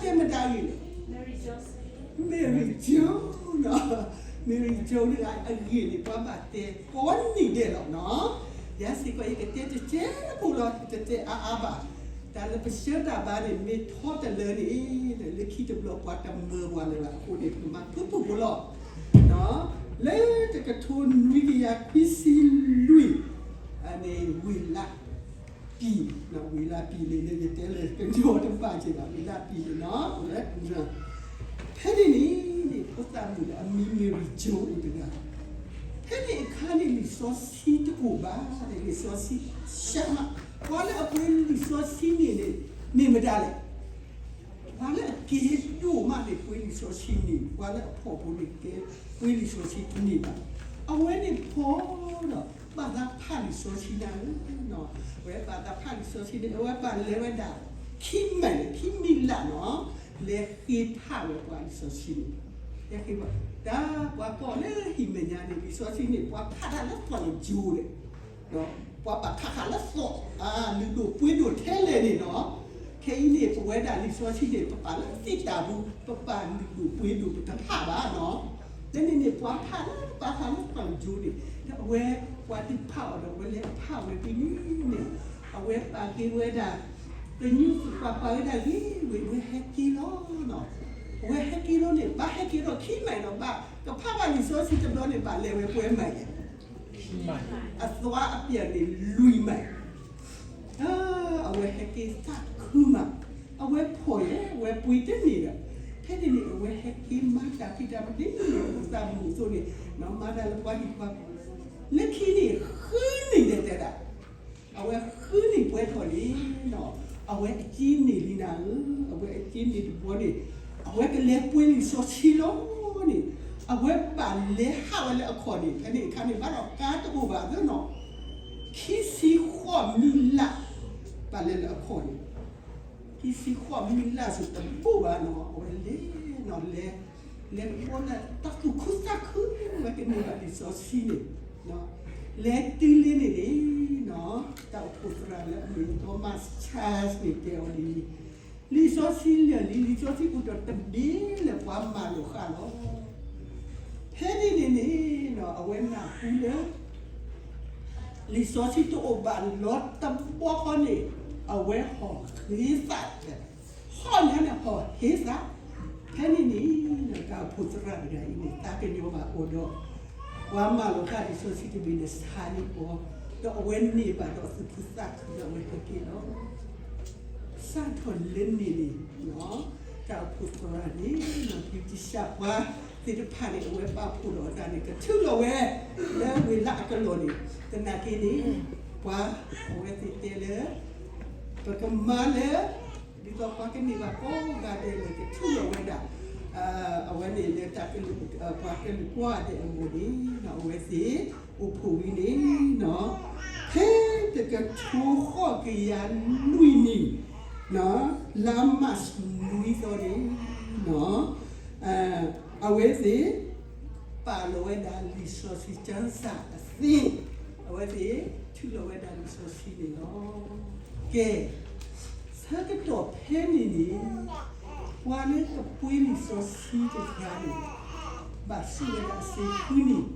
တဲမတၤအဂ့ၢ်လဲၣ်, Mary Jones နီၤ, Mary Jones တဂၤအဂ့ၢ်န့ၣ် ပှၤဘၣ်တဲကိးနံၤဒဲးလီၤနီၤ. ယၤစ့ၢ်ကီးယကတဲတကဲးဖိလီၤ, တတဲအါအါဘၣ်. တၢ်လၢပဆှၢတၢ်ဘါန့ၣ် မ့ၢ်ထီတလၢန့ၣ် လၢခံတဘျီပှၤတမၢပှၤလၢၤဘၣ်အဃိန့ၣ် ပကမၤဖုၣ်ဖုၣ်ဖိလီၤ. လၢတကထိနွံကယၤခွံဆံလွံၢ် အန့ၣ်ဝ့ၢ်လးပံၤ, ဝ့ၢ်လးပံၤန့ၣ် လၢယတဲလၢကညီတဘၣ်က့ၤဘၣ်, ဝ့ၢ်လးပံၤန့ၣ်နီၤ, ဖဲန့ၣ်န့ၣ် ဖိသၣ်မုၣ်လၢအမံၤ Mary Jones အိၣ်တဂၤ, ဖဲန့ၣ်အခါန့ၣ် လံာ်စီဆှံတအိၣ်ဘၣ်, လံာ်စီဆှံဆှၢမး, ပှၤလၢအပှ့ၤလံာ်စီဆှံန့ၣ်န့ၣ် မ့ၢ်မတၤလဲၣ်. ပှၤလၢအကဲဒိၣ်မးန့ၣ် ပှ့ၤလံာ်စီဆှံန့ၣ်, ပှၤလၢအဖှီၣ်ဖိန့ၣ်ကဲ ပှ့ၤလံာ်စီဆှံတန့ၢ်ဘၣ်. အဝဲန့ၣ်ဖှီၣ်ဒီး ဘၣ်သးဖးလံာ်စီဆှံနၤဧၢ, အဝဲဘၣ်သးဖးလံာ်စီဆှံန့ၣ် အဝဲဘၣ်လဲၤဝဲဒၣ် ခံမံးလး ခံမံးလးနီၤ, လဲၤဃ့ဖးဝဲပှၤလံာ်စီဆှံန့ၣ်, လဲၤဃ့ဖး, တၢ်ပှၤကိးလၢဟံၣ်မဲာ်ညါန့ၣ် လံာ်စီဆှံန့ၣ် ပှၤဖးတၢ်လၢသီၣ်လၢကၠိဒီး ပှၤဘၣ်ခးခးလၢသီၣ်, လုၢ်ဒိၣ်ပှ့ၤဒိၣ်ထဲလဲၣ်န့ၣ်နီၤ. ခဲအံၤန့ၣ် ပဝဲဒၣ်လံာ်စီဆှံန့ၣ် ပပာ်လၢသ့ၣ်တၢ်ပူၤ, ပပာ်လုၢ်ဒိၣ်ပှ့ၤဒိၣ် ပတဖးဘၣ်နီၤ. ဖဲန့ၣ်န့ၣ် ပှၤဖးလၢ ပှၤဖးလၢသီၣ်လၢကၠိန့ၣ်, ဒီးအဝဲ ပှၤဒုးဖးအီၤဒီး အဝဲလဲၤဖးဝဲဖဲန့ၣ်န့ၣ်, အဝဲပာ်က့ၤဝဲဒၣ် ကညူပှၤပာ်ဝဲဒၣ်ဂ့ၤဝဲ အဝဲဟဲက့ၤလီၤနီၤ. အဝဲဟဲက့ၤလီၤန့ၣ် ဘၣ်ဟဲက့ၤဒီးခံမံးလးဒီး ဘၣ်ကဖးဘၣ်လံာ်စီဆှံတဘျီန့ၣ် ဘၣ်လဲၤဝဲပှဲၤမံးလး အသွါအပျဲၢ်န့ၣ် လွံၢ်မံးလး, အဝဲဟဲက့ၤသးခုမး, အဝဲဖှီၣ်ယဲ အဝဲပှ့ၤတန့ၢ်ဒီး, ဖဲန့ၣ်န့ၣ် အဝဲဟဲက့ၤမၤတၢ်ဖံးတၢ်မၤန့ၣ် သးမုာ်အသိးန့ၣ်, မၤတၢ်လၢပှၤဟံၣ်ပှၤဃီ, လၢခံန့ၣ် ဃုနံၣ်ဒဲးတဲဒၣ် အဝဲဃုနံၣ်ပှဲၤထီၣ်န့ၣ်နီၤ, အဝဲအစ့န့ၢ်လံနၤဧၢ, အဝဲအစ့န့ၢ်တဘျီန့ၣ်, အဝဲကလဲၤပှ့ၤလံာ်စီဆှံလီၤန့ၣ်, အဝဲဘၣ်လဲၤဟးဝဲလၢအခီၣ်န့ၣ်, ဖဲန့ၣ်အခါန့ၣ် ဘၣ်ဒီးကါတအိၣ်ဘၣ်သ့နီၤ, ခံဆံဃိးမံးလး ဘၣ်လဲၤလၢအခီၣ်န့ၣ် ခံဆံဃိးမံးလးစ့ၢ်တဘိးဘၣ်နီၤ, အဝဲလဲၤနီၤလဲၤ, လဲၤတဘျီန့ၣ် တၢ်သူၣ်ခုသးခု အဝဲကန့ၢ်ဘၣ်လံာ်စီဆှံန့ၣ်, လဲၤတုၤလံန့ၣ်န့ၣ်နီၤ, တၢ်အိၣ်ဖှိၣ်သရၣ်လၢအမ့ၢ် Thomas Charles န့ၣ်တဲအီၤဒ်အံၤ, လံာ်စီဆှံလၢာ်လံ, လံာ်စီဆှံအိၣ်ဒီးတဘ့ၣ်လၢပှၤမၤလိာ်ဃာ်လီၤ. ဖဲန့ၣ်န့ၣ်န့ၣ်နီၤ အဝဲနၢ်ဟူလၢ လံာ်စီဆှံတအိၣ်ဘၣ်လီၤတဘျီဃီန့ၣ်, အဝဲဟီၣ်ဟ့သး, ဟီၣ်ညါန့ၣ်ဟီၣ်ဟ့သး, ဖဲန့ၣ်န့ၣ် တၢ်အိၣ်ဖှိၣ်သရၣ်တဂၤအံၤန့ၣ် သးကညီၤဘၣ်အီၤဒီး ပှၤမၤလိာ်ဃာ်လံာ်စီဆှံတဘ့ၣ်န့ၣ် ဆါန့ၢ်အီၤ, ဒီးအဝဲန့ၢ်ဘၣ်ဒီးအသူၣ်ခုသးခုဒီးအဝဲဟဲက့ၤလီၤ. စးထီၣ်လၢန့ၣ်န့ၣ် တၢ်အိၣ်ဖှိၣ်သရၣ်န့ၣ် ဖံကစၢ်ပှၤသ့ၣ်တဖၣ်န့ၣ် အဝဲပာ်ဖှိၣ်ဒီးအသးန့ၣ် ကထုးလီၤဝဲ လၢဝ့ၢ်လၢအကလီၢ်န့ၣ်, သနာ်က့န့ၣ် ပှၤအဝဲသ့ၣ်တဲလၢ ပကမၤလၢ ဒ်သိးပှၤကန့ၢ်ဘၣ်ကိးဂၤဒဲးလၢကထုးလီၤဝဲဒၣ် အဝဲန့ၣ်လၢတၢ်ကလုၢ် ပှၤကလုာ်ကွၢ်ဒဲးအဂီၢ်န့ၣ် အဝဲသ့ၣ်အိၣ်ဖှိၣ်ဝံၤန့ၣ် ဖဲတကထိဃိးကယၤလွံၢ်နံၣ် လါမၢ်ၡးနွံသီန့ၣ် အဝဲသ့ၣ် ပာ်လီၤဝဲဒၣ်လံာ်စီဆှံကၠၢစၢ်အသ့, အဝဲသ့ၣ်ထုးလီၤဝဲဒၣ်လံာ်စီဆှံန့ၣ်လီၤ. ကဲ, ဆၢကတီၢ်ဖဲန့ၣ်န့ၣ် ပှၤလၢကပှ့ၤလံာ်စီဆှံတဂၤန့ၣ် ဘၣ်ဆူၣ်ဝဲဒၣ်အစ့ဃုနံၣ်,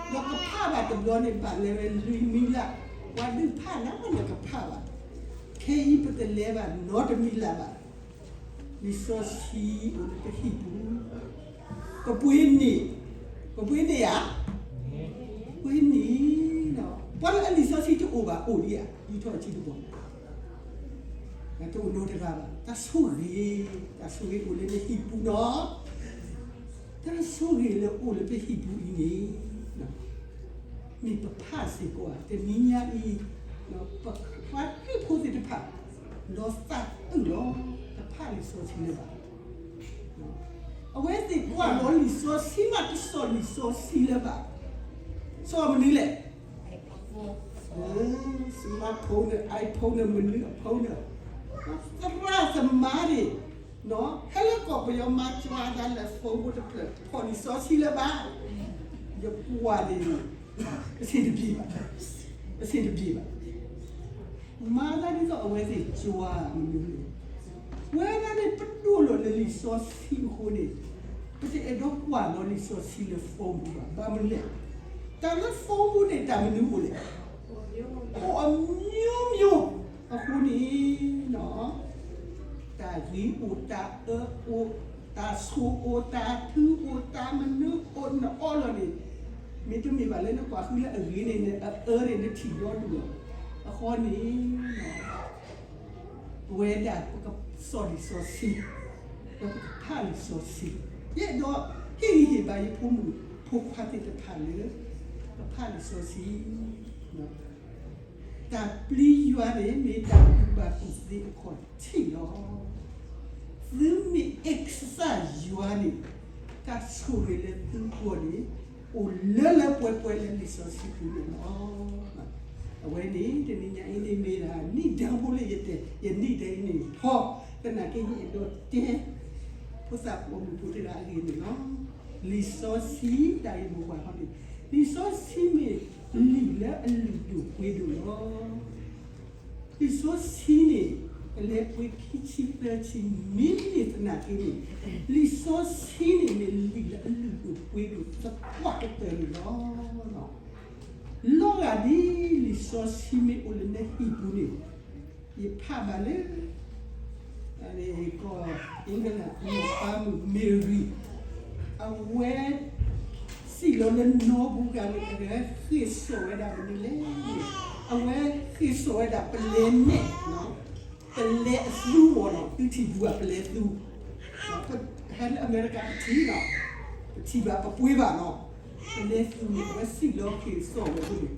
ဒီးကဖးဘၣ်တဘျီန့ၣ် ဘၣ်လဲၤဝဲလွံၢ်မံးလး, ပှၤဒုးဖးနၤလၢကဖးဘၣ်, ခဲအံၤပတလဲၤဘၣ်နီတမံးလးဘၣ်. လံာ်စီဆှံအိၣ်လၢပဟံၣ်ပူၤ, ပပှ့ၤန့ၢ်, ပပှ့ၤန့ၢ်ဧါ, ပှ့ၤန့ၢ်, ပှၤလၢအလံာ်စီဆှံတအိၣ်ဘၣ် အိၣ်ဒံးဧါ, ယူးထီၣ်အစုတဘီ, တအိၣ်နီတဂၤဘၣ်. တၢ်ဆိၣ်ဂ့ၤ, တၢ်ဆိၣ်ဂ့ၤအိၣ်လၢနဟံၣ်ပူၤနီၤ. တၢ်ဆိၣ်ဂ့ၤလၢအိၣ်လၢပဟံၣ်ပူၤအံၤန့ၣ် မ့ၢ်ပဖးစ့ၢ်ကီးဧါ, တနံၤညါအံၤ ပှၤခရံာ်ဖိသ့ၣ်တဖၣ် လီၤသးအုးလီၤ, တဖးလံာ်စီဆှံလၢၤဘၣ်. အဝဲသ့ၣ်ကွၢ်လီၤလံာ်စီဆှံမး တစိာ်လံာ်စီဆှံလၢၤဘၣ်. စိာ်မနုၤလဲၣ်, smartphone န့ၣ် iPhone န့ၣ် မနုၤအ phone န့ၣ်, သရၣ်သမါန့ၣ် ဟဲလၢကီၢ်ပယီၤမၤစှၤတၢ်လၢ phone ဖိတဖျၢၣ် ဖီၣ်လံာ်စီဆှံလၢၤဘၣ်. ယကွၢ်န့ၣ် အဆင်တပြေဘၣ်, အဆင်တပြေဘၣ်. မၤသးဒ်သိးအဝဲသ့ၣ်ကွၢ်မနုၤလဲၣ်, ဝဲဒၣ်န့ၣ် ပဒိၣ် လံာ်စီဆှံအဃိန့ၣ်, ပတအဲၣ်ဒိးကွၢ်လီၤလံာ်စီဆှံလၢ phone ပူၤဘၣ်. ဘၣ်မနုၤလဲၣ်, တၢ်လၢ phone ပူၤန့ၣ် တၢ်မနုၤအိၣ်လဲၣ်, အိၣ်အမျိုးမျိုးအဃိန့ၣ်, တၢ်ဂ့ၤအိၣ်, တၢ်အၢအိၣ်, တၢ်ဆိၣ်အိၣ်, တၢ်ထုအိၣ်, တၢ်မနုၤအိၣ်နအီလီၤန့ၣ်, မ့တမ့ၢ်ဘၣ်လၢနကွၢ်ဃုလၢအဂ့ၤန့ၣ် နအအၢန့ၣ် နထံၣ်ဒီဒူၣ်လီၤ. အဃိန့ၣ် ပဝဲဒၣ်ပကစိာ်လံာ်စီဆှံ, ဒီးပကဖးလံာ်စီဆှံ, ယအဲၣ်ဒိးဟ့ၣ်ဂံၢ်ဟ့ၣ်ဘါယဖိမုၣ်ဖိခွါသ့ၣ်တဖၣ်လၢ ကဖးလံာ်စီဆှံ, တၢ်ပျံၤယွၤန့ၣ် မ့ၢ်တၢ်ကူၣ်ဘၣ်ကူၣ်သ့အခီၣ်ထံးလီၤ. သုမ့ၢ်အဲၣ်ကစၢ်ယွၤန့ၣ်, တၢ်ဆိၣ်ဂ့ၤလၢသုဂီၢ်န့ၣ် အိၣ်လၢလၢပှဲၤပှဲၤလၢလံာ်စီဆှံပူၤန့ၣ်လီၤ. အဝဲန့ၣ် တနံၤညါအံၤန့ၣ်မ့ၢ်ဒၣ် နံၣ်ဒၢဘိလၢယတဲ, ယနံၣ်ဒၢအံၤန့ၣ်ဖီ, သနာ်က့ ယအဲၣ်ဒိးတဲ ဖိသၣ်ပိာ်မုၣ်ဖိတဂၤအဂ့ၢ်န့ၣ်လီၤ. လံာ်စီဆှံတၢ်ဂ့ၢ်မိၢ်ပှၢ်ဟီန့ၣ်, လံာ်စီဆှံမ့ၢ်လံာ်လၢအလုၢ်ဒိၣ်ပှ့ၤဒိၣ်လီၤ. လံာ်စီဆှံန့ၣ် ကလဲၤပှ့ၤခံဆံသၢဆံ မ့မ့ၢ်သနာ်က့န့ၣ်, လံာ်စီဆှံန့ၣ် မ့ၢ်လံာ်လၢအလုၢ်ဒိၣ်ပှ့ၤဒိၣ်သပှၢ်ကတၢၢ်န့ၣ်လီၤ. လီၤဂာ်ဒ်လံာ်စီဆှံမ့ၢ်အိၣ်လၢနဟံၣ်ပူၤန့ၣ်, ယဖးဘၣ်လၢ ကီၢ် England အမိၢ်ပၢ်မုၣ် Mary, အဝဲ စံၣ်လီၤလၢနီပူၤဂၤန့ၣ် အဝဲဃ့ၢ်စိာ်ဝဲဒၣ်မနုၤလဲၣ်န့ၣ်, အဝဲဃ့ၢ်စိာ်ဝဲဒၣ်ပလဲၤနဲၣ်, ပလဲၤအသူဝီၤလီၤ. သုထံၣ်ဘူးဧါ ပလဲၤသူ, ဟဲလၢအမဲရကၤပထံၣ်လီၤ, ပထံၣ်ဘၣ်ပပှ့ၤဘၣ်လီၤ. ပလဲၤသူန့ၣ် အဝဲစံၣ်လီၤဃ့ၢ်စိာ်ဝဲဒၣ်န့ၣ်,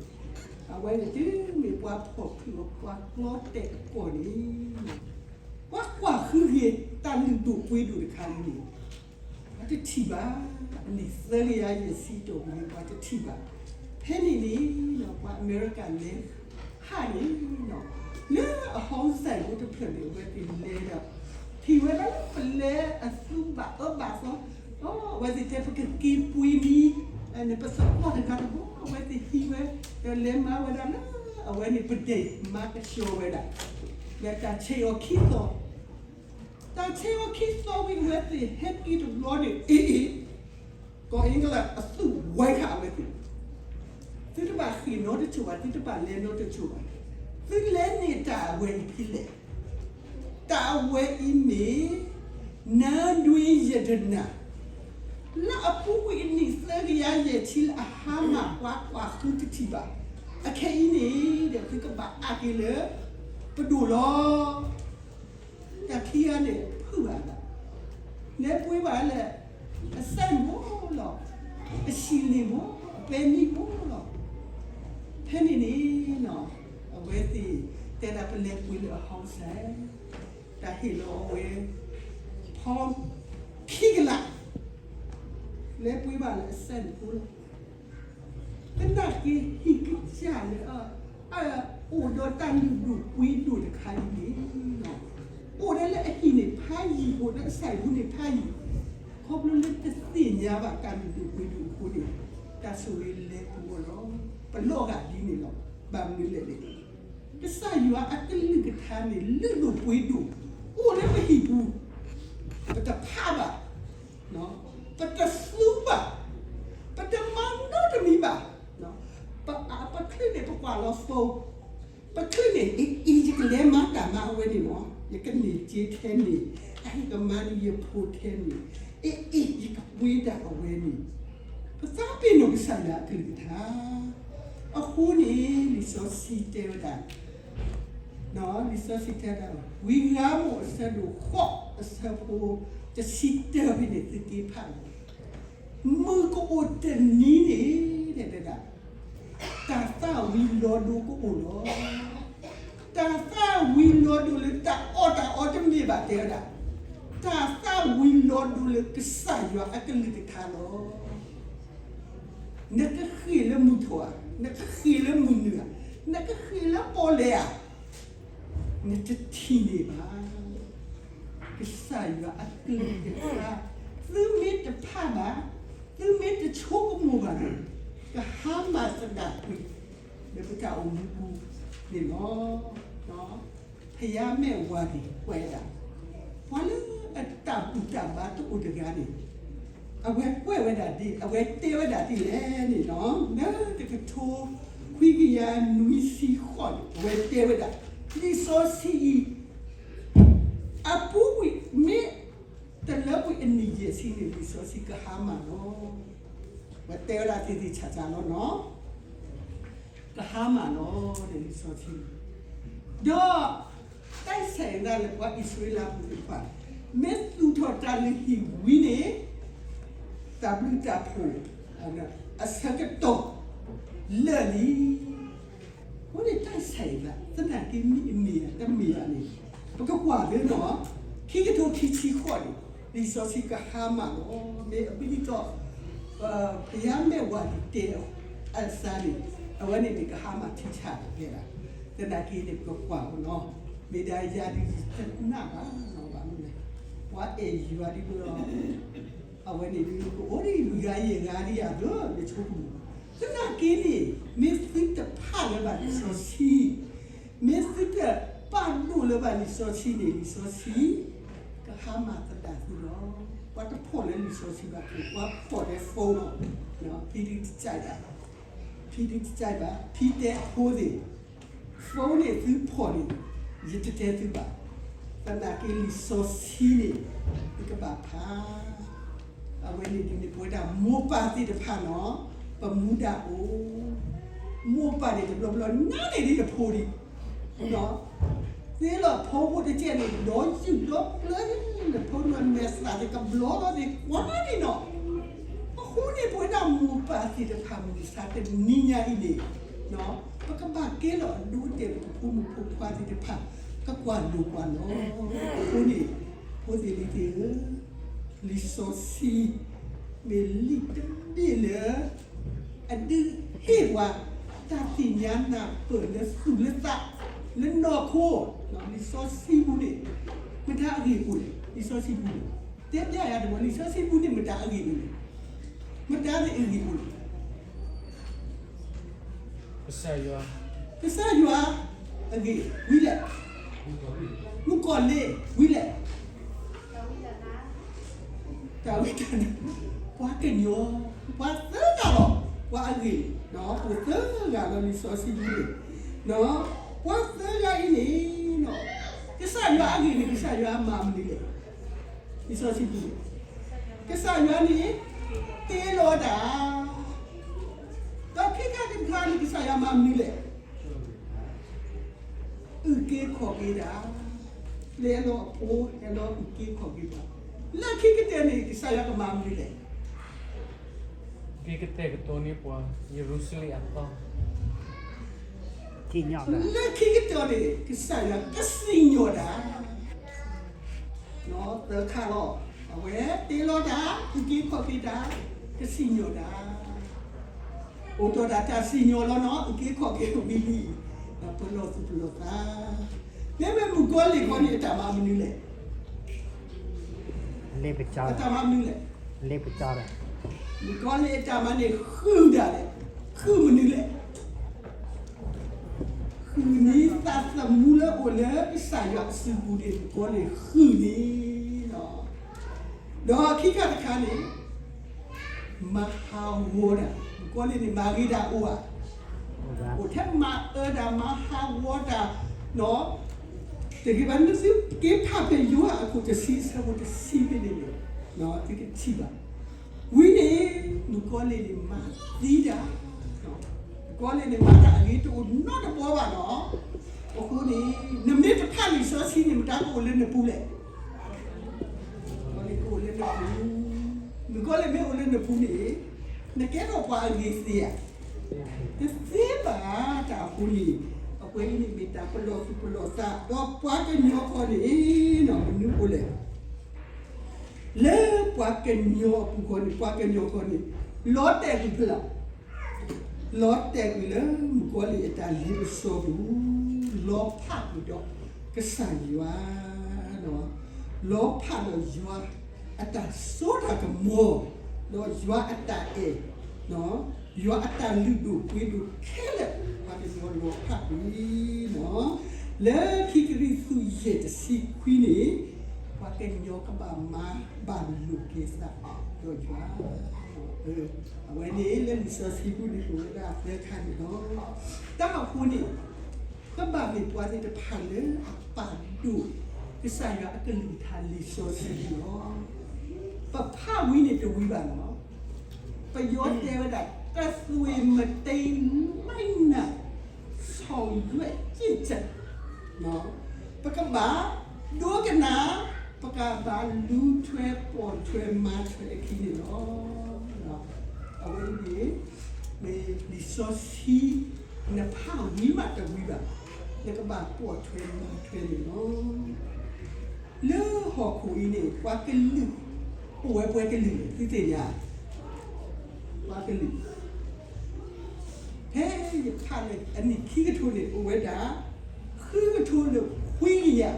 အဝဲန့ၣ်တုၤမ့ၢ်ပှၤဖီၣ်ခုၣ်အီၤ ပှၤကျီတဲာ်အကီၢ်န့ၣ် ပှၤကွၢ်ဃုဂ့ၤ တၢ်လုၢ်ဒိၣ်ပှ့ၤဒိၣ်တခါအံၤန့ၣ်, ပှၤတထံၣ်ဘၣ်. အနံၣ်သၢကယၤယဲၢ်ဆံတီၢ်ပူၤန့ၣ် ပှၤတထံၣ်ဘၣ်. ဖဲန့ၣ်န့ၣ် ပှၤအမဲရကၤလဲၤဟးန့ၣ် လၢအဟီၣ်စဲးဖိတဖျၢၣ်န့ၣ် အဝဲသ့ၣ်လဲၤဒီး ထံၣ်ဝဲဒၣ်လၢပလဲၤအသူဘၣ်အၢဘၣ်သီ, အဝဲသ့ၣ်တဲ ပကက့ၤပှ့ၤမံၤ န့ၣ် ပသးပှၢ်တဂၤတဘီ အဝဲသ့ၣ်ဟံးဝဲ, ဒီးလဲၤမၤဝဲဒၣ်လၢ အဝဲန့ၣ်ပဒဲးမၤကဆှီဝဲဒၣ်, ဒီးတၢ်ဆဲးအီၤခံသီ, တၢ်ဆဲးအီၤခံသီဝံၤ အဝဲသ့ၣ်ဟဲက့ၤတဘျီန့ၣ် အ့ၣ်အ့ၣ်, ကီၢ် England အသူၣ်ဝဲခါအဝဲသ့ၣ်, သုတဘၣ်ဃ့ၢ်နီတစိၤဘၣ်, သုတဘၣ်လဲၤနီတစိၤဘၣ်, သုလဲၤန့ၢ်တၢ်အဝဲအံၤဖဲလဲၣ်. တၢ်အဝဲအံၤမ့ၢ် နၢဒွံယတနၢ် လၢအပူၤကွံာ်အနံၣ်သၢကယၤယဲၢ်ဆံလၢအဟါမၢ်ပှၤကွၢ်ဃုတထံၣ်ဘၣ်. အခဲအံၤန့ၣ်ဒီး သုကဘၣ်အးက့ၤလၢပဒိၣ်လီၤ. တၢ်ခံဂၤန့ၣ် ဖုၣ်ဘၣ်, လဲၤပှ့ၤဘၣ်လၢ အစဲးဘိလီၤ, အဆံးလ့ၣ်ဘိ, အပဲနံၣ်ဘိလီၤ. ဖဲန့ၣ်န့ၣ် အဝဲသ့ၣ်တဲဒၣ် ပလဲၤပှ့ၤလၢအဟီၣ်စဲး, တၢ်ဟ့ၣ်လီၤအဝဲ ဖီ ခံကလး, လဲၤပှ့ၤဘၣ်လၢအစဲးဘိလီၤ. သနာ်က့ ဟံၣ်ကစၢ်လၢ အိၣ်ဒီးတၢ်လုၢ်ဒိၣ်ပှ့ၤဒိၣ်တခါအံၤန့ၣ်, အိၣ်ဒၣ်လၢအဟံၣ်န့ၣ်ဖးယံၤ, အိၣ်လၢအစဲးဘိန့ၣ်ဖးယံၤ, ခီဖျိလၢတသ့ၣ်ညါဘၣ်တၢ်လုၢ်ဒိၣ်ပှ့ၤဒိၣ်အဃိန့ၣ်, တၢ်ဆိၣ်ဂ့ၤလဲၤပူၤအီၤလီၤ. ပလီၢ်ဂာ်ဒ်န့ၣ်လီၤ. ဘၣ်မနုၤလဲၣ်န့ၣ်, ကစၢ်ယွၤအကလုၢ်ကထါန့ၣ် လုၢ်ဒိၣ်ပှ့ၤဒိၣ်, အိၣ်လၢပဟံၣ်ပူၤ, ပတဖးဘၣ်, ပတသူဘၣ်, ပတမၤနီတမံၤဘၣ်. ပ ပချုးန့ၣ် ပကွၢ်လီၤ phone, ပချုးန့ၣ် အံၤ အံၤ ယကလဲၤမၤတၢ်မၤအဝဲန့ၣ်မး, ယကန့ၢ်စ့ထဲန့ၣ်, အဟဲကမၤန့ၢ်ယဖိထဲန့ၣ်, အ့ အ့ ယကပှ့ၤတၢ်အဝဲန့ၣ်, ပသးပ့ၤနီၣ်ကစၢ်ယွၤအကလုၢ်ကထါ. အဃိန့ၣ် လံာ်စီဆှံတဲဝဲဒၣ် လံာ်စီဆှံတဲဒၣ် ဝံၤဂၤမိၢ်အဆၢဒိၣ်ဃိး အဆၢဖိတဆံတၢဖဲန့ၣ် သုက့ၤဖးလီၤ. မုၢ်ကအိၣ်တနံၤန့ၣ် တဲဝဲဒၣ်, တၢ်သၣ်ဝံၤလီၤဒိကအိၣ်လီၤ. တၢ်သၣ်ဝံၤလီၤဒိလၢတၢ်အီၣ်တၢ်အီတမ့ၢ်ဘၣ် တဲဝဲဒၣ်, တၢ်သၣ်ဝံၤလီၤဒိလၢကစၢ်ယွၤအကလုၢ်ကထါလီၤ. နကဃ့ၢ်လၢမုၢ်ထီၣ်ဧါ, နကဃ့ၢ်လၢမုၢ်နုာ်ဧါ, နကဃ့ၢ်လၢပီၣ်လဲၣ်ဧါ, နတထံၣ်န့ၢ်ဘၣ်. ကစၢ်ယွၤအကလုၢ်ကထါ, သုမ့ၢ်တဖးဘၣ်, သုမ့ၢ်တဆိကမိၣ်ဘၣ်န့ၣ်, ကဟါမၢ်သဒၣ်ကွံာ် လၢပတၢ်အိၣ်မူပူၤန့ၣ်လီၤ. ဖယါမဲာ်ဝၤဒံး ကွဲးဒၣ်, ပှၤလၢအတၢ်ဘူၣ် တဂၤန့ၣ် အဝဲကွဲးဝဲဒၣ်ဒ် အဝဲတဲဝဲဒၣ်ဒ်လဲၣ်န့ၣ်လီၤ. လၢတကထိခွံကယၤနွံဆံဃိးန့ၣ် အဝဲတဲဝဲဒၣ် လံာ်စီဆှံအံၤ အပူၤကွံာ်မ့ၢ်တလၢကွံာ်အနံၣ်ယဲၢ်ဆံန့ၣ် လံာ်စီဆှံကဟါမၢ်လီၤ. အဝဲတဲဝဲဒၣ်သ့ၣ်သ့ၣ်ဆးဆးလီၤနီၤ. ကဟါမၢ်လီၤန့ၣ် လံာ်စီဆှံ ဒီး တၢ်ဆဲးဒၣ်လၢပှၤအံၣ်စရ့လးဖိသ့ၣ်တဖၣ် မ့ၢ်သူၣ်ထီၣ်တၢ်လုၢ်ဟံၣ်ဝံၤန့ၣ် တၢ်ဘျုးတၢ်ဖှိၣ် အဆၢကတီၢ်လၢာ်လံ. အဃိန့ၣ်တၢ်ဆဲးဒၣ် သနာ်က့မ့ၢ်အမ့ၢ်ဧါ တမ့ၢ်ဧါန့ၣ် ပကကွၢ်သ့နီၤ. ခံကထိခံဆံဃိးန့ၣ် လံာ်စီဆှံကဟါမၢ်လီၤ. မ့ၢ်အဘျုးဒ်သိး ပယါမဲာ်ဝၤဒံးတဲအီၤအစါန့ၣ် အဝဲန့ၣ်န့ၣ် ကဟါမၢ်ထံဆးတကဲဒၣ်. သနာ်က့န့ၣ် ပကကွၢ်အီၤနီၤ. မ့ၢ်ဒၣ်ယၤဒ်ယတနာ်ဘၣ်နီၤ ဘၣ်မနုၤလဲၣ် ပှၤအဲၣ်ယွၤဒ်သိး အဝဲန့ၣ်ဒ်ကအိၣ်ဒံးလွံၢ်ဂၤယဲၢ်ဂၤဒ်ယၤဒီး ယဆိကမိၣ် သနာ်က့န့ၣ် မ့ၢ်သုတဖးလၢၤဘၣ်လံာ်စီဆှံ မ့ၢ်သုတပာ်ဒိၣ်လၢၤဘၣ်လံာ်စီဆှံန့ၣ် လံာ်စီဆှံ ကဟါမၢ်သဒၣ်သုလီၤ. ပှၤတဖှီၣ်လၢလံာ်စီဆှံဘၣ် ပှၤဖှီၣ်လၢ phone လီၤ. ဖံဒုတစဲးဘၣ် ဖံဒုတစဲးဘၣ် ဖံတဲအဖိသ့ၣ် phone န့ၣ်သုဖှီၣ်န့ၣ် ယတတဲသုဘၣ်. သနာ်က့လံာ်စီဆှံန့ၣ် သုကဘၣ်ဖး အဝဲန့ၣ်ဒ်န့ၣ် ပဝဲဒၣ်မိၢ်ပၢ်သ့ၣ်တဖၣ်နီၤ ပမူဒါအိၣ် မိၢ်ပၢ်န့ၣ် တဘျီဘျီနါန့ၣ်ဒ်နဖိဒံး သ့လီၤဖိဖိတကဲန့ၣ် ဒီးယုၢ်ဒီးပျၢၤ နဖိနမဲာ်သၣ်သ့ၣ်ကဘျီလီၤသ့ၣ်ကွၢ်န့ၣ်နီၤ. အဃိန့ၣ် ပဝဲဒၣ်မိၢ်ပၢ်သ့ၣ်တဖၣ်မုၢ်မဆါတနံၤညါအံၤန့ၣ် ပကဘၣ်ကဲလီၤအဒိအတဲာ် ပဖိမုၣ်ဖိခွါသ့ၣ်တဖၣ် ကကွၢ်လိာ်ကွၢ်လီၤ. အဃိန့ၣ် ဖိသ့ၣ်လံၤသ့ၣ်ဧၢ လံာ်စီဆှံ မ့ၢ်လံာ်တဘ့ၣ်လၢ အဒုးဟ့ၣ်ပှၤ တၢ်သ့ၣ်ညါနၢ်ပၢၢ်လၢသူၣ်လၢသး လၢနီၢ်ခိ လံာ်စီဆှံပူၤန့ၣ် မတၤအဂ့ၢ်အိၣ်လဲၣ် လံာ်စီဆှံပူၤန့ၣ် တဲပျဲယၤတဘျီ လံာ်စီဆှံပူၤန့ၣ် မတၤအဂ့ၢ်အိၣ်လဲၣ် မတၤအဂ့ၢ်အိၣ်လဲၣ် ကစၢ်ယွၤ ကစၢ်ယွၤအဂ့ၢ် ဝံၤလဲၣ်, မုၣ်ကီၤလံၢ် ဝံၤလဲၣ်, တၢ်ဝံတၢ်နါ ပှၤကညီ ပှၤသၢဂၤလီၤ, ပှၤအဂ့ၢ် အိၣ်သၢဂၤလီၤ လံာ်စီဆှံပူၤန့ၣ်, ပှၤသၢဂၤအံၤန့ၣ် ကစၢ်ယွၤအဂ့ၢ်န့ၣ် ကစၢ်ယွၤမၤမနုၤလဲၣ်, လံာ်စီဆှံပူၤန့ၣ် ကစၢ်ယွၤန့ၣ် တ့လီၤတၢ်, ဒီးခံခါတခါန့ၣ် ကစၢ်ယွၤမၤမနုၤလဲၣ်, အုၣ်က့ၤခီၣ်က့ၤတၢ်, ပျဲလီၤအဖိ ဟဲလီၤအုၣ်က့ၤခီၣ်က့ၤတၢ်, လၢခံကတၢၢ်န့ၣ် ကစၢ်ယွၤကမၤမနုၤလဲၣ်, ကကတဲာ်ကတီၤန့ၢ်ပှၤ ယရူၤၡလ့ၣ်အသီ, လၢခံကတၢၢ်န့ၣ် ကစၢ်ယွၤကစံၣ်ညီၣ်တၢ် သၢခါလီၤ, အဝဲတ့လီၤတၢ်, အုၣ်က့ၤခီၣ်က့ၤတၢ်, ကစံၣ်ညီၣ်တၢ်, အိၣ်ဒီးတၢ်တၢ်စံၣ်ညီၣ်လီၤနီၤ, အုၣ်က့ၤခီၣ်က့ၤဝံၤလံ, ပလီၢ်သူၣ်ပလီၢ်သး, မ့မ့ၢ်မုၣ်ကီၤလံၢ်ခီန့ၣ် အတၢ်မၤမနုၤလဲၣ်, အတၢ်မၤမနုၤလဲၣ်, မုၣ်ကီၤလံၢ်အတၢ်မၤန့ၣ် ဃုာ်ဒၣ်လဲာ်, ဃုာ်မနုၤလဲၣ် ဃုာ်န့ၢ်သးသမူလၢအိၣ်လၢကစၢ်ယွၤအစုပူၤန့ၣ် မုၣ်ကီၤလံၢ်ဃုာ်န့ၣ်လီၤ. ဒီးခံခါတခါန့ၣ် မၤဟးဂီၤတၢ်, မုၣ်ကီၤလံၢ်န့ၣ် မၤဂ့ၤတၢ်အိၣ်ဧါ, အိၣ်ထဲမၤအၢတၢ် မၤဟးဂီၤတၢ်, တဂ့ၤဘၣ် နသုက့ၤဖးဖဲယိၤဟၣ်အခိၣ်တဆံ အဆၢဖိတဆံဖဲန့ၣ်န့ၣ် သုကထံၣ်ဘၣ် ဝံၤန့ၣ် မုၣ်ကီၤလံၢ်န့ၣ် မၤသံတၢ်, မုၣ်ကီၤလံၢ်န့ၣ် မၤတၢ်အဂ့ၤတအိၣ်နီတဘျီဘၣ်နီၤ, အဃိန့ၣ် နမ့ၢ်တဖးလံာ်စီဆှံန့ၣ် မတၤကအိၣ်လၢနပူၤလဲၣ်, ကအိၣ်လၢနပူၤ, မုၣ်ကီၤလံၢ်မ့ၢ်အိၣ်လၢနပူၤန့ၣ် နကဲထီၣ်ပှၤအဂ့ၤသ့ဧါ, တသ့ဘၣ်, တၢ်အဃိန့ၣ် အဝဲအံၤန့ၣ်မ့ၢ်တၢ်ပလီၢ်သူၣ်ပလီၢ်သး ဒီးပှၤကညီဃီန့ၣ် မနုၤအိၣ်လဲၣ် လၢပှၤကညီအပူၤဃီန့ၣ် ပှၤကညီဃီန့ၣ် လီၤတဲာ်ကွံာ်ဖဲလဲၣ်, လီၤတဲာ်ကွံာ်လၢမုၣ်ကီၤလံၢ်အတၢ်လ့ပစီပူၤ, လီၤဖးကွံာ်ဒီးကစၢ်ယွၤ, လီၤဖးဒီးယွၤအတၢ်စိတၢ်ကမီၤ, ဒီးယွၤအတၢ်အဲၣ်, ယွၤအတၢ်လုၢ်ဒိၣ်ပှ့ၤဒိၣ်ခဲလၢာ် ပှၤကညီလီၤဖးကွံာ်လီၤ. လၢခံကရံၣ်သူးယဲၢ်တဆံခွံန့ၣ် ပှၤ ပှၤကညီကဘၣ်မၤဘၣ်လိာ်က့ၤသးဒီးယွၤ. အဝဲန့ၣ်လၢလံာ်စီဆှံပူၤန့ၣ် အိၣ်ဝဲဒၣ်သၢခါန့ၣ်လီၤ. တၢ်အဃိန့ၣ် ပဘၣ်မ့ၢ်ပှၤသ့ၣ်တဖၣ်လၢအပာ်ဒိၣ်ကစၢ်ယွၤအကလုၢ်ကထါလံာ်စီဆှံလီၤ. ပဖးဝံၤန့ၣ်တဝံၤဘၣ်လီၤ. ပယီၤတဲဝဲဒၣ် တသွေမတနံန ဆောင်ရွက်ကျင့်ကြံ ပကဘၣ်ဒိကနၣ်, ပကဘၣ်လူၤထွဲပိာ်ထွဲမၤထွဲအခံန့ၣ်လီၤ. အဝဲန့ၣ် မ့ၢ်လံာ်စီဆှံ နဖးဝံၤမးတဝံၤဘၣ်, နကဘၣ်ပိာ်ထွဲမၤထွဲန့ၣ်လီၤ. လၢဟီၣ်ခိၣ်အံၤန့ၣ် ပှၤကလုာ် အိၣ်ဝဲပှဲၤကလုာ်လဲၣ် သုသ့ၣ်ညါ, ပှၤကလုာ် ဖဲယဖးလၢအနံၣ်ခံကထိန့ၣ် အိၣ်ဝဲဒၣ် ဃုကထိလၢခွံကယၤ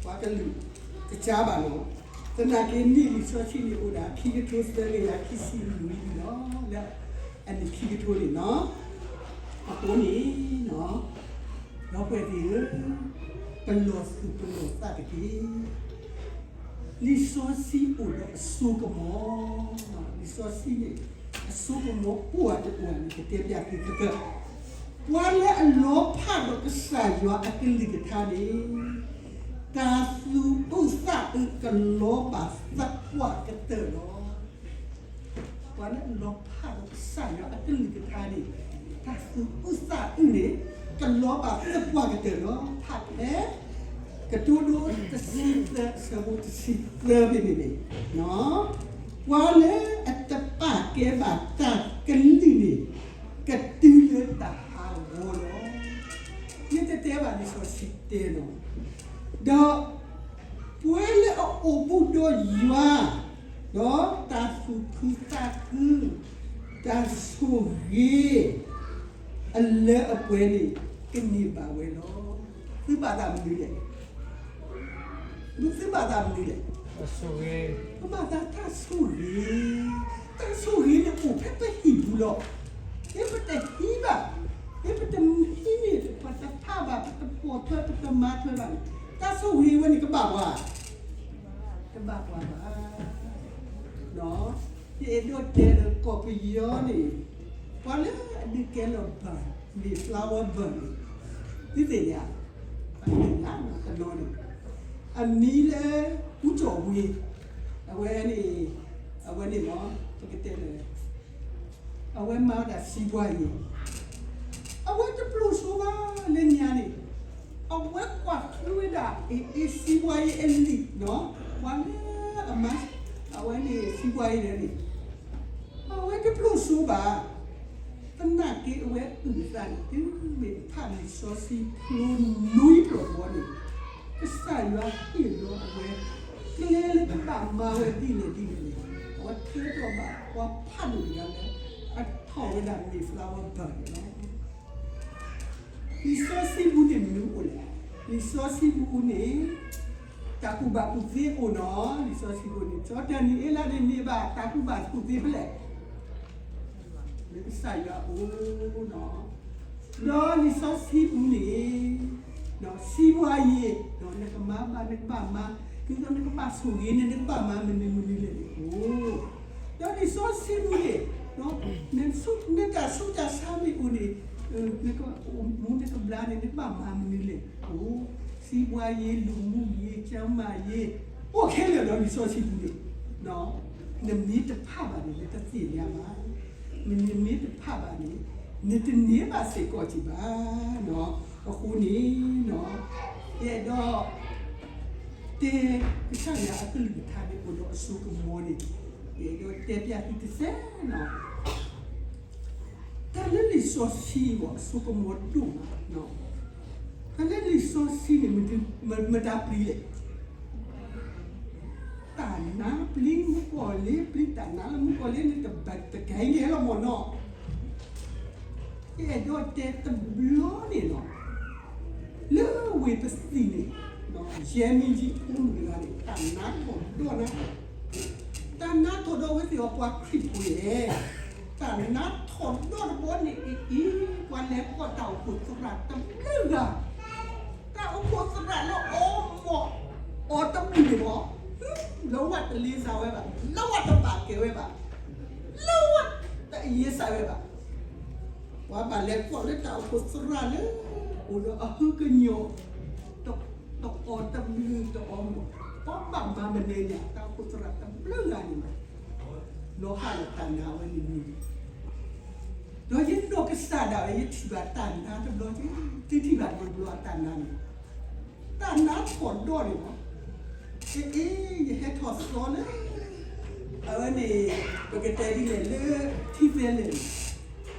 ပှၤကလုာ် တကါဘၣ်လီၤ. သနာ်က့န့ၣ်လံာ်စီဆှံန့ၣ်အိၣ်ဒၣ် ခံကထိသၢကယၤခံဆံလွံၢ်လီၤ လၢအနံၣ်ခံကထိန့ၣ်လီၤ. အဃိန့ၣ် ဒီပုၢ်ဝဲၢ်သ့ၣ်ဧၢ, ပလီၢ်သူၣ်ပလီၢ်သးတက့ၢ်. လံာ်စီဆှံအိၣ်ဒီးအစိကမီၤ, လံာ်စီဆှံန့ၣ် အစိကမီၤအိၣ်ဝဲတအိၣ်န့ၣ် ကတဲပျးသုသကိး, ပှၤလၢအလီၤဖးဒီးကစၢ်ယွၤအကလုၢ်ကထါန့ၣ် တၢ်သူၣ်အုးသးအုးကလီၤဘၣ်သပှၢ်ကတၢၢ်လီၤ. ပှၤလၢအလီၤဖးဒီးကစၢ်ယွၤအကလုၢ်ကထါန့ၣ် တၢ်သူၣ်အုးသးအုးန့ၣ် ကလီၤဘၣ်သပှၢ်ကတၢၢ်လီၤ. ဖးဖဲ ကတိၤဒိတဆံသၢ အဆၢဖိတဆံသၢဖဲန့ၣ်န့ၣ်, ပှၤလၢအတပာ်ကဲဘၣ်တၢ်ကလုၢ်န့ၣ် ကတုၤလၢတၢ်ဟးဂီၤလီၤ. ယတတဲဘၣ်လံာ်စီဆှံတဲလီၤ. ဒီး ပှၤလၢအအိၣ်ဘူးဒီးယွၤ, ဒီးတၢ်သူၣ်ခုသးခု, တၢ်ဆိၣ်ဂ့ၤ အလၢအပှဲၤန့ၣ် ကန့ၢ်ဘၣ်ဝဲလီၤ. သုဘၣ်သးမနုၤလဲၣ်. သုဘၣ်သးမနုၤလဲၣ်. ပဘၣ်သးတၢ်ဆိၣ်ဂ့ၤ, တၢ်ဆိၣ်ဂ့ၤန့ၣ်အိၣ်ဖဲပဟံၣ်ပူၤလီၤ. မ့ၢ်ပတဟံးဘၣ်, မ့ၢ်ပတဟံးန့ၣ် ပတဖးဘၣ်, ပတပိာ်ထွဲ, ပတမၤထွဲဘၣ်န့ၣ် တၢ်ဆိၣ်ဂ့ၤဝဲန့ၣ်ကဘၣ်ပှၤ, ကဘၣ်ပှၤဘၣ်. ယအဲၣ်ဒိးတဲလၢကီၢ်ပယီၤန့ၣ် ပှၤလၢအဒုးကဲလီၤဘၢၣ်, မ့ၢ် flower bud န့ၣ် သုသ့ၣ်ညါ, ပှၤလၢတနီၤန့ၣ် အမံၤလၢ ဦးကျော်ဝင်း, အဝဲန့ၣ်, အဝဲန့ၣ်မ့ၢ် ပကတဲလၢ အဝဲမၤဝဲဒၣ် စီးပွားရေး, အဝဲတပျိာ်ဆိဘၣ်လၢညါန့ၣ်, အဝဲကွၢ်ဃုဝဲဒၣ် အ့ အ့ စီးပွားရေးအလံာ်နီၤ, ပှၤလၢအမၤ အဝဲန့ၣ် စီးပွားရေးန့ၣ် အဝဲတပျိာ်ဆိဘၣ်. သနာ်က့အဝဲအုၣ်အသးန့ၣ် တုၤမ့ၢ်ဖးလံာ်စီဆှံဖျိနွံပျီၢ်ဘီန့ၣ်, ကစၢ်ယွၤဟ့ၣ်လီၤအဝဲ ကျဲလၢကဘၣ်မၤဝဲဒ်လဲၣ်ဒ်လဲၣ်န့ၣ်, အဝဲတဲထီၣ်ဘၣ်ပှၤဖးဒိၣ်တဂၤလၢ အထီၣ်ဝဲဒၣ်မ့ၢ် flower bud န့ၣ်လီၤ. လံာ်စီဆှံပူၤန့ၣ်မနုၤအိၣ်လဲၣ်. လံာ်စီဆှံပူၤန့ၣ် တၢ်ကူၣ်ဘၣ်ကူၣ်သ့အိၣ်နီၤ. လံာ်စီဆှံပူၤန့ၣ် ကၠီတၢ်နံၤအ့လးန့ၣ် န့ၢ်ဘၣ်တၢ်ကူၣ်ဘၣ်ကူၣ်သ့ဖဲလဲၣ်. လၢကစၢ်ယွၤအအိၣ်နီၤ. ဒီးလံာ်စီဆှံပူၤန့ၣ် စီးပွားရေး, နကမၤဘၣ်နကဘၣ်မၤ, ဒ်သိးနကဘၣ်ဆိၣ်ဂ့ၤန့ၣ် နကဘၣ်မၤမနုၤမနုၤလဲၣ်န့ၣ်အိၣ်. ဒီးလံာ်စီဆှံပူၤန့ၣ် နတၢ်ဆူးတၢ်ဆါမ့ၢ်အိၣ်န့ၣ်, နကအိၣ်မူနကဘျါန့ၣ် နကဘၣ်မၤမနုၤလဲၣ်အိၣ်. စီးပွားရေး, လူမှုရေး, ကျန်းမာရေး, အိၣ်ခဲလၢာ်ဒီးလံာ်စီဆှံပူၤန့ၣ်, နမ့ၢ်တဖးဘၣ်န့ၣ် နတသ့ၣ်ညါဘၣ်. နမ့ၢ်တဖးဘၣ်န့ၣ် နတန့ၢ်ဘၣ်စ့ၢ်ကီးက့ၤဘၣ်. အဃိန့ၣ် ယအဲၣ်ဒိး တဲကစၢ်ယွၤအကလုၢ်ကထါန့ၣ် အိၣ်ဒီးအစိကမီၤန့ၣ် ယအဲၣ်ဒိးတဲပျးသုတစဲးနီၤ. တၢ်လၢလံာ်စီဆှံအဂီၢ် အစိကမီၤဒိၣ်မး, တၢ်လၢလံာ်စီဆှံန့ၣ် မတၤပျံၤလဲၣ်. တၢ်နါပျံၤမုၣ်ကီၢ်လ့, ပျံၤတၢ်နါလၢမုၣ်ကီၢ်လ့န့ၣ် တဘၣ်တကဲန့ၣ်လီၤမ့ၢ်နီၤ. ယအဲၣ်ဒိးတဲတဘျီန့ၣ်လီၤ. လၢဝ့ၢ်ပသံၣ်န့ၣ် ယဲမ့ၢ်ယံအူတဂၤန့ၣ် တၢ်နါထီၣ်ဒီးနၤ, တၢ်နါထီၣ်ဒီးဝဲသ့ၣ်အပှၤခရံာ်ဖိန့ၣ်, တၢ်နါထီၣ်ဒီးတဘျီန့ၣ်အံၤ ပှၤလဲၤဖီၣ်တၢ်အိၣ်ဖှိၣ်သရၣ်တဘျုးဂၤ, တၢ်အိၣ်ဖှိၣ်သရၣ်လၢအီမီၢ်, အီၤတမုာ်န့ၣ်ဘၣ်, လၢဝဲတလ့စးဝဲဘၣ်, လၢဝဲတဘၣ်ကဲဝဲဘၣ်, လၢဝဲတအ့ၣ်စးဝဲဘၣ်. ပှၤဘၣ်လဲၤကွၢ်လၢတၢ်အိၣ်ဖှိၣ်သရၣ်လၢ အိၣ်ဒီးအဟၢကညီၤ, တအီၣ်တမုာ်တအီမုာ်, ပှၤဘၣ်မၤမနုၤညါ တၢ်အိၣ်ဖှိၣ်သရၣ်တဘျုးဂၤန့ၣ်လီၤ. နီၢ်ဟးလၢတၢ်နါဝဲန့ၣ်န့ၣ် ဒီးယဒိးကစၢ်ဒၣ်ဝဲ ယထံၣ်ဘၣ်တၢ်နါတဘျီ, သုထံၣ်ဘၣ်တဘျီတၢ်နါန့ၣ်, တၢ်နါထီၣ်ဒီးန့ၣ်လီၤ. အ့ အ့ ယဟဲထီၣ်သီလၢ အဝဲန့ၣ် ပကတဲဒ်လဲၣ်လၢ ထံသဲလဲၣ်န့ၣ်,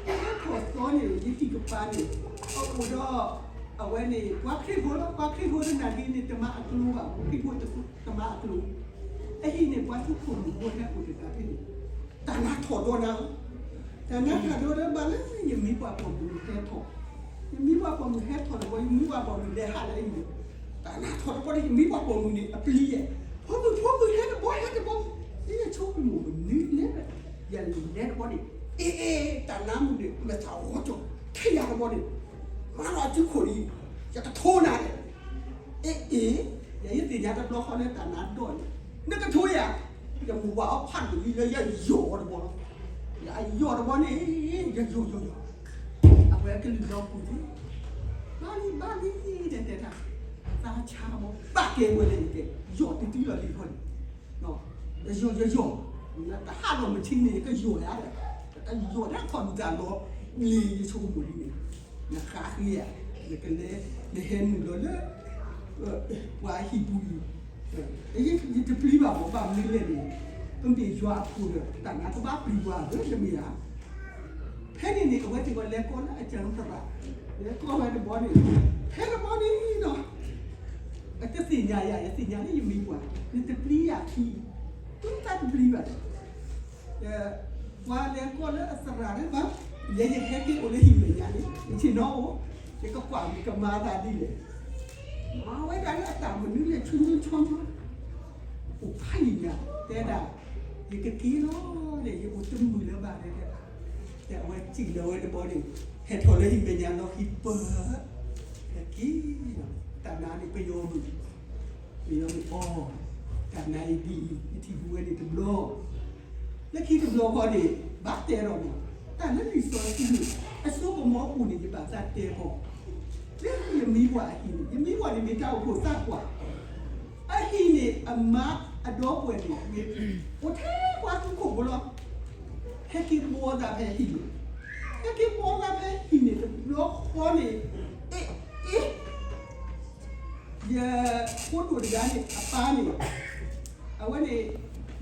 ယဟဲထီၣ်သီန့ၣ် ယဟံၣ်ကပၤန့ၣ် အအိၣ်ဒီး အဝဲန့ၣ် ပှၤခရံာ်ဖိလီၤ. ပှၤခရံာ်ဖိတနၤဒ်န့ၣ် တမၤအကျိၤဘၣ်, ပှၤခရံာ်ဖိတမၤအကျိၤ, အဟံၣ်န့ၣ် ပှၤသူခိၣ်မုၣ်ဖိဟဲအိၣ်တဂၤဖဲန့ၣ် တၢ်နါထီၣ်ဒီးနၤ, တၢ်နါထီၣ်ဒီးဒီးဘၣ်လၢ ယမံပှၤပိာ်မုၣ်ဟဲထီၣ်, ယမံပှၤပိာ်မုၣ်ဟဲထီၣ်တဘျီ, ယမံပှၤပိာ်မုၣ်လဲၤဟးလၢအံၤန့ၣ်, တၢ်နါထီၣ်တဘျီဒီး ယမံပှၤပိာ်မုၣ်န့ၣ် အပျံၤယဲ, ဖိမုၣ် ဖိမုၣ် ဟဲတဘျီ ဟဲတဘျီ, ယဆိကမိၣ်မနုၤလဲၣ်, ယလဲၤတဘျီန့ၣ်, အ့ အ့ တၢ်နါမုၣ်န့ၣ် မ့ၢ်သးဝီကၠီၣ် ထဲယၤတဘျီန့ၣ်, မၤလီၤအစုခိၣ်လံ, ယကထိနၤန့ၣ် အ့ အ့ ယဲယသ့ၣ်ညါတဘျီဃီလၢတၢ်နါဒီးန့ၣ်, နကထိယၤ, ယမိၢ်ပှၢ်အီဖးဒိၣ်လံလၢယယီၢ်အီၤတဘျီလီၤ. ယယီၢ်တဘျီန့ၣ် ယယီၢ်ယီၢ်ယီၢ်, အဝဲကလုၢ်လီၤပူၤန့ၣ်, ဘၣ်လံဘၣ်လံ တဲတဲတၢ်, သးဆါဘၣ် ဘၣ်ကဲဝဲလဲၣ်န့ၣ်တဲ, ယီၢ်တတုၤလီၤလံခီန့ၣ် ယယီၢ်ယယီၢ်, တဟးလီၤမုၢ်ဆ့န့ၣ် ကယီၢ်ယၤဒီး, တယီၢ်ဒၣ်ခီၣ်ဒုးတၢ်လီၤ, လံယဆိကမိၣ်လံန့ၣ်, နဃါဃ့ဧါ, နကလဲၤ နဟဲနုာ်လီၤလၢ ပှၤဟံၣ်ပူၤအံၤ, ယတပျံၤဘၣ်ဘၣ် ဘၣ်မနုၤလဲၣ်န့ၣ်, ပမ့ၢ်ယွၤအဖိဒီး တၢ်နါကဘၣ်ပျံၤပှၤဧါ တမ့ၢ်ဧါ. ဖဲန့ၣ်န့ၣ် အဝဲသ့ၣ်ဝဲလဲၤကိးလၢအကၢၤသရၣ်, လဲၤကိးဝဲတဘျီန့ၣ်, ဖဲတဘျီန့ၣ်နီၤ အတသ့ၣ်ညါယၤ ယသ့ၣ်ညါလၢယမံပှၤ, နတပျံၤယၤခံ, တၢ်တပျံၤဘၣ်, ပှၤလဲၤကိးလၢအသရၣ်လၢဘၣ်, ယဲယဟဲက့ၤအိၣ်လၢဟံၣ်မဲာ်ညါန့ၣ် ယဆ့ၣ်နီၤအိၣ်, ယကကွၢ်မ့ၢ်ကမၤသးဒ်လဲၣ်, မၤဝဲဒၣ်လၢအတၢ်မနုၤလဲၣ် ဆိဆိဆိမး, အိၣ်ဖးယံၤညါ, တဲဒၣ်, ယကက့ၤလီၤဒီး ယအိၣ်တမုာ်လၢၤဘၣ်ဒီး, ဒီးအဝဲစံၣ်လီၤဝဲတဘျီန့ၣ်, ဟဲထီၣ်လၢဟံၣ်မဲာ်ညါလီၤခံပၢၢ်, ဟဲက့ၤ, တၢ်နါန့ၣ် ပယီၤမုၣ်, ပယီၤမုၣ်အီၤ, တၢ်နါအံၤဒ်အံၤ ယထံၣ်ဘူးဝဲန့ၣ်တဘျီ လၢခံတဘျီဃီန့ၣ် ဘၣ်တဲဒီးမး, တၢ်လၢလံာ်စီဆှံန့ၣ် အစိကမီၤပူၤန့ၣ် ယဘၣ်သးတဲဃီ, လၢယမံပှၤအဟံၣ်န့ၣ် ယမံပှၤန့ၣ်မ့ၢ်တၢ်အိၣ်ဖှိၣ်သးပှၢ်, အဟံၣ်န့ၣ် အမါအဒီပုၢ်ဝဲၢ်န့ၣ် မ့ၢ်အိၣ်ထဲပှၤသူခိၣ်ဖိလီၤ, ဟဲက့ၤဘှီသးဖဲဟံၣ်န့ၣ်, ဟဲက့ၤဘှီသးဖဲဟံၣ်န့ၣ် တဘျီဃီန့ၣ်, အ့ အ့ ယဖိဒိၣ်တဂၤန့ၣ် အပၢ်န့ၣ်, အဝဲန့ၣ်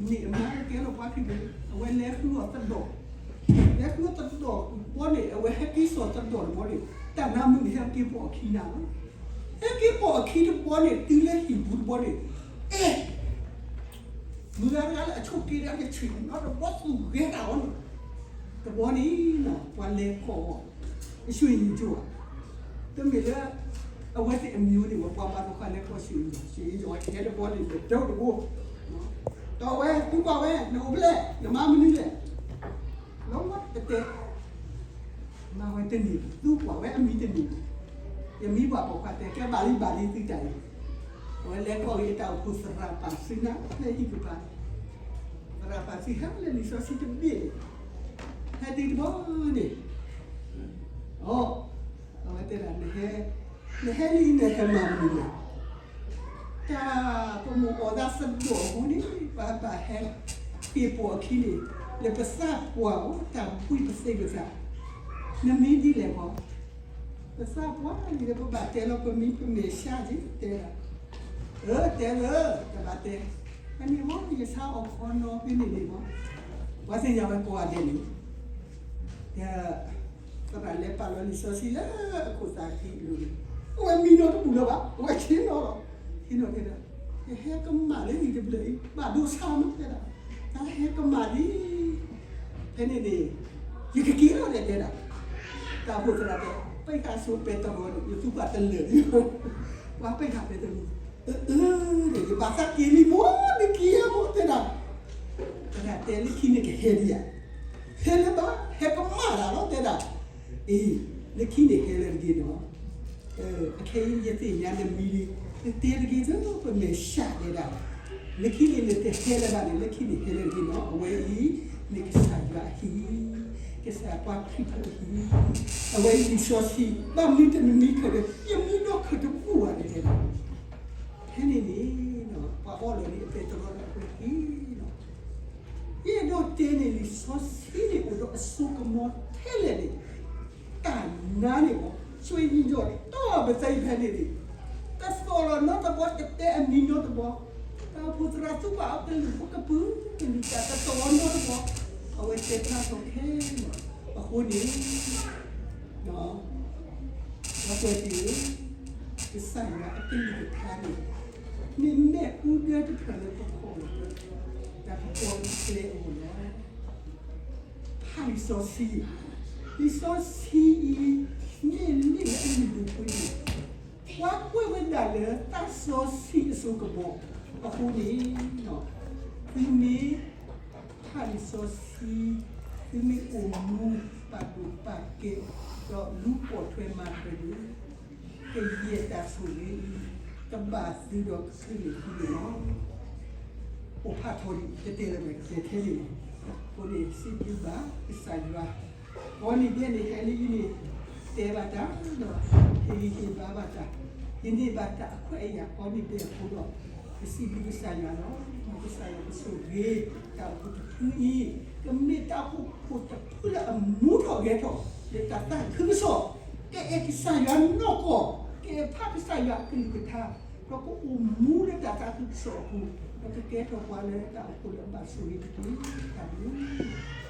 မ့ၢ်အမါကဲလီၤပှၤခရံာ်ဖိ, အဝဲလဲၤဃုအီၤသဒိၣ်, လဲၤဃုအီၤသဒိၣ်တဘျီန့ၣ် အဝဲဟဲက့ၤစိာ်သဒိၣ်တဘျီန့ၣ် တၢ်နါမုၣ်န့ၣ် ဟဲက့ၤပိာ်အခံနၤလီၤ, ဟဲက့ၤပိာ်အခံတဘျီန့ၣ် တုၤလၢဟံၣ်ပူၤတဘျီန့ၣ်, အဲ မုၢ်ဂၤတဂၤလၢအဆိးက့ၤဒီး ကဆ့ၣ်နီၤတဘျီသူၣ်ဂဲၤတၢ်အီၤန့ၣ်, တဘျီန့ၣ် ပှၤလဲၤကိးအီၤ ရွှေရင်ကျော်, တမ့ၢ်လၢ အဝဲသ့ၣ်အမံၤန့ၣ် ပှၤဘၣ်သ့ၣ်တဖၣ်လဲၤကိး ရွှေရင်ကျော်, ရွှေရင်ကျော်ဟဲတဘျီန့ၣ် ဒီးတဘိ, ဒီးအဝဲ သုကွၢ်ဝဲ နအိၣ်ဖဲလဲၣ် နမၤမနုၤလဲၣ်, လီၤတတဲ မၤဝဲတန့ၢ်ဘၣ်, သုကွၢ်ဝဲအမံၤတန့ၢ်ဘၣ်, ယမံပှၤပိာ်ခွါတဲ ကဲဘၣ်လံဘၣ်လံသုတၢ်အံၤ, အဝဲလဲၤကိးက့ၤတၢ်အိၣ်ဖှိၣ်သရၣ်ပာ်စုနၤ လၢဟံၣ်ကပၤ, သရၣ်ပာ်စုဟဲလၢလံာ်စီဆှံတဘ့ၣ်န့ၣ်, ဟဲတုၤတဘျီန့ၣ်, အိ အဝဲတဲဒၣ် နဟဲလံ နဟဲမၤမနုၤလဲၣ်, တၢ်ပမိၢ်အီၣ်သးသဒိၣ်အဃိန့ၣ် ပဘၣ်ဟဲက့ၤပိာ်အခံန့ၣ် လၢပသးပှၢ်အိၣ် တၢ်ဘှံးပသ့ၣ်ပသး, နမံၤဒ်လဲၣ်ဃီ, ပသးပှၢ်လံဒီး ပဘၣ်တဲလီၤပမံၤ ပမဲာ်ဆှးက့ၤ တဲဒၣ်, အၢ တဲလၢ တဘၣ်တဲ, အန့ၣ်မ့ၢ် ယဆါအီၣ်ခီနီၤဖဲန့ၣ်န့ၣ်မ့ၢ်, ပှၤသ့ၣ်ညါဝဲကိးဂၤဒဲးန့ၣ် ဒီး သရၣ်လဲၤပာ်လီၤလံာ်စီဆှံလၢအခိၣ်သးခံအလိၤန့ၣ်, အဝဲမံနီတပူၤလၢၤဘၣ်, အဝဲဆ့ၣ်နီၤလီၤ, ဆ့ၣ်နီၤတဲဒၣ်, ယဟဲကမၣ်လၢဟံၣ်တဖျၢၣ်အံၤ ဘၣ်ဒိဆါမးတဲဒၣ်, တၢ်ဟဲကမၣ်လံ, ဖဲန့ၣ်န့ၣ် ယကက့ၤလီၤလဲၣ်တဲဒၣ်, တၢ်အိၣ်ဖှိၣ်သရၣ်တဲ, ပ့ၢ်ဃာ်စိပဲတရၢန့ၣ် ယသူပှၤတလၢာ်လံ, ပှၤပ့ၢ်ဃာ်ပဲတရၢ, အၢ အၢ ယဘၣ်သးက့ၤလံမ့ၢ် နက့ၤဧါမ့ၢ်တဲဒၣ်, တၢ်တဲလၢခံန့ၣ်ကဟဲဒံးဧါ, ဟဲလၢဘၣ် ဟဲကမၣ်တၢ်လီၤတဲဒၣ်, အ့ လၢခံန့ၣ်ဟဲလၢတဂ့ၤန့ၣ်လီၤ, အခဲအံၤယသ့ၣ်ညါနမံၤလံ, တတဲတဂ့ၤဒီး ပမဲာ်ဆှးလဲၤဒၣ်, လၢခံန့ၣ် နတဟဲလၢၤဘၣ်န့ၣ် လၢခံန့ၣ်ဟဲလၢၤတဂ့ၤနီၤ, အဝဲအံၤ မ့ၢ်ကစၢ်ယွၤအဟံၣ်, ကစၢ်ပှၤခရံာ်ဖိအဟံၣ်, အဝဲအံၤလံာ်စီဆှံ, ဘၣ်မနုၤတမံၤခၢၣ်ဒီး ယမံဒီးခၢၣ်တဘူၣ်ဘၣ်န့ၣ်တဲ, ဖဲန့ၣ်န့ၣ် ပှၤအီၣ်လီၤလံအပဲတြီဒီးအဝဲသ့ၣ်နီၤ, ယအဲၣ်ဒိးတဲန့ၣ် လံာ်စီဆှံန့ၣ်အိၣ်ဒီးအစိကမီၤထဲလဲၣ်န့ၣ်, တၢ်နါန့ၣ်မ့ၢ် ဆွ့ၣ်ညီၣ်ညီၣ်တီၢ်ပသးဖဲန့ၣ်န့ၣ်, တသီၣ်လီၤနီတဘီ တတဲအမံၤနီတဘီ, တၢ်အိၣ်ဖှိၣ်သရၣ်သူပှၤအကလုၢ်ဖိကပုာ်ကလုၢ်တၢ်တသီၣ်လီၤနီတဘီ, အဝဲတဲဖျါထီၣ်ခဲလၢာ်, အဃိန့ၣ် ဒီပုၢ်ဝဲၢ်သ့ၣ်ဧၢ, ကစၢ်ယွၤအကလုၢ်ကထါန့ၣ် မ့ၢ်မ့ၣ်အူဒၢတဖျၢၣ်လၢပခီၣ်လီၤ, တၢ်ကပီၤလၢကျဲအဂီၢ်လီၤ. ဖးလံာ်စီဆှံ, လံာ်စီဆှံအံၤ မ့ၢ်လံာ်လၢအလုၢ်ဒိၣ်ပှ့ၤဒိၣ်, ပှၤကွဲးဝဲဒၣ်လၢသးစီဆှံအစိကမီၤ, အဃိန့ၣ် သုမ့ၢ် ဖးလံာ်စီဆှံ, သုမ့ၢ်အိၣ်မူပာ်ဒိၣ်ပာ်ကဲအီၤ ဒီးလူၤပိာ်ထွဲမၤထွဲန့ၣ်, ကယဲၢ်တၢ်ဆိၣ်ဂ့ၤအံၤ ကဘၣ်သုဒီးကချုးန့ၢ်သုန့ၣ်လီၤ. အိၣ်ဖးထီၣ်ဒံးတတဲလၢၤဘၣ် ကတဲထဲန့ၣ်လီၤ. အဃိန့ၣ် စံးဘျုးဘၣ်ကစၢ်ယွၤ ကိးနံၤဒဲးန့ၣ် ဟဲလၢယန့ၣ် တဲဘၣ်တၢ်ဒီး ဟ့ၣ်ဂံၢ်ဟ့ၣ်ဘါဘၣ်တၢ်, ယန့ၢ်ဘၣ်တၢ်အခွဲးအယာ်ကိးနံၤဒဲးအဃိဒီး ကစံးဘျုးကစၢ်ယွၤလီၤ. ကစၢ်ယွၤကဆိၣ်ဂ့ၤ တၢ်အိၣ်ဖှိၣ်တဖုအံၤ ကမ့ၢ်တၢ်အိၣ်ဖှိၣ်တဖုလၢအမူထီၣ်ဂဲၤထီၣ် လၢတၢ်သးခုကစီၣ်, ကအဲၣ်ကစၢ်ယွၤနီၢ်ကီၢ်, ကအဲၣ်ဖးကစၢ်ယွၤအကလုၢ်ကထါ, ဒီးကအိၣ်မူလၢတၢ်သးခုကစီၣ်အပူၤ, ဒီးကကဲထီၣ်ပှၤလၢတၢ်အိၣ်ဖှိၣ်လၢအဘၣ်ဆိၣ်ဂ့ၤတက့ၢ်. တၢ်ဘျုး